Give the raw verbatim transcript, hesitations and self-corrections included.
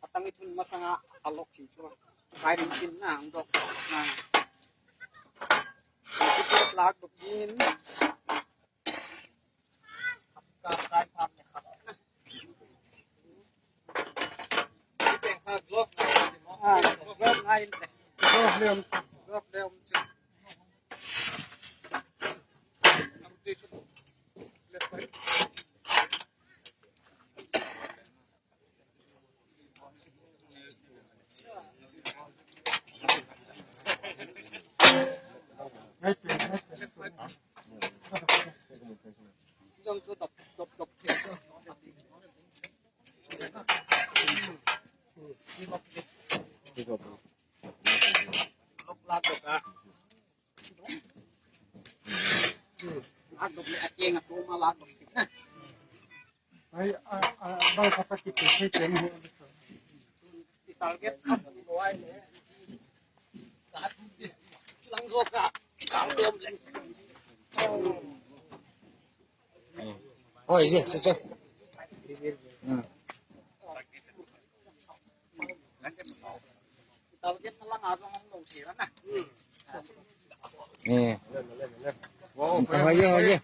Atang ithun masanga alok hi chu. Kai rin tin na ang dok na. Details lak dok in. Ka kai pam ne khat. Ka glove na. Ah, glove na in. Glove lem. Glove lem. Ai, a, a, bang kapati pe pe pe mo. Oi, je, se, se. Hmm. Eh. Oi, je, oi, je.